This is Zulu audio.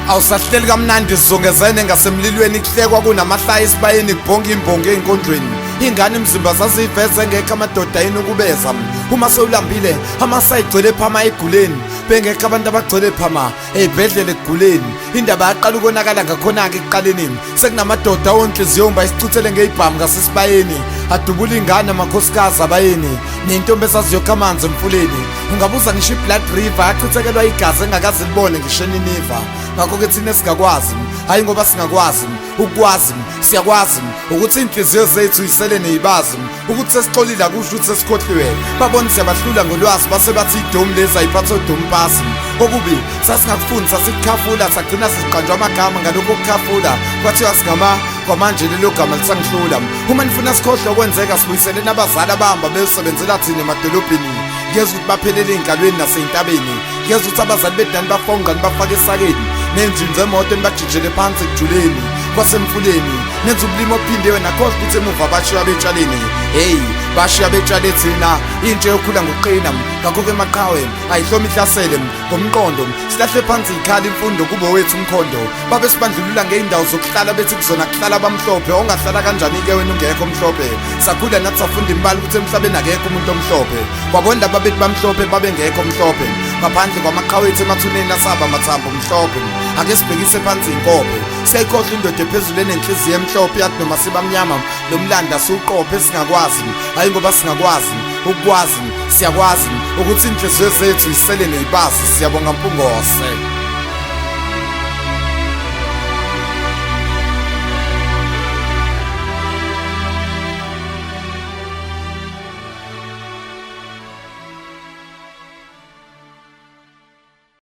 Awusahleli kamnandi, sizongezene ngasemlilweni, kuhlekwa kunamahlaya esibayeni, kubhonga imbongi ey'nkondlweni. Ingane imzimba zaziyiveze engekho amadoda yini ukubeza. Uma sewulambile amasa igcwele phama eguleni, bengekho abantu abagcwele phama ey'bhedlela ekuguleni. Indaba yaqala ukonakala ngakhona-ke ekuqaleni, sekunamadoda onhliziyo isicuthele ngey'bhamu ngasesibayeni, adubula ingane, amakhosikazi abayeni ney'ntombi ezaziyokha amanzi emfuleni. Ungabuza ngisho i-Blood River, achithekelwa igazi engakaze libone ngisho eNiniva. Ngakho-ke thina singakwazi, hhayi ngoba singakwazi ukwazi, siyakwazi ukuthi iy'nhliziyo zethu yisele neyibazi. Ukuthi sesixolile akusho ukuthi sesikhohliwe. Babona siyabahlula ngolwazi, base bathi idomu lezi ayiphathe odomu pasi. Okubi sasingakufundi, sasikukhafula, sagcina sesiqanjwa amagama ngalokhu okukhafula, kwathiwa singama kwamanje lelo gama lisangihlula. Uma nifuna sikhohlwe okwenzeka, sibuyiseleni abazali abahamba beyosebenzela thina emadolobheni. Ngezwa ukuthi baphelele ey'nkalweni nasey'ntabeni. Ngezwa ukuthi abazali bedani bafonqa nibafake esakeni, nenjini zemoto nibajijele phansi ekujuleni kwasemfuleni, nenza ubulimi ophindiwe, nakhohlwa ukuthi emuva bashiya betshaleni. Hey, bashiya betshale thina intsha yokhula ngokuqina. Ngakho-ke maqhawe ayihloma ihlasele ngomqondo, silahle phansi ikhala imfundo kube wethu umkhondo. Babe sibandlulula ngey'ndawo zokuhlala, bethi kuzona kuhlala abamhlophe. Ongahlala kanjani-ke wena ungekho omhlophe? Sakhula nathi safunda imibala ukuthi emhlabeni akekho umuntu omhlophe. Kwabona laba bethi bamhlophe babengekho mhlophe, ngaphandle kwamaqhawe ethu emathuneni asaba amathambo mhlophe. Ake sibhekise phansi inkophe, siyayikhohlwa indoda ephezulu enenhliziyo emhlophe, yathi noma sibamnyama lo mlando asiwuqophe. Singakwazi, hhayi ngoba singakwazi ukwazi, siyakwazi ukuthi iy'nhliziyo zethu yisele neyibazi. Siyabonga Mpungose.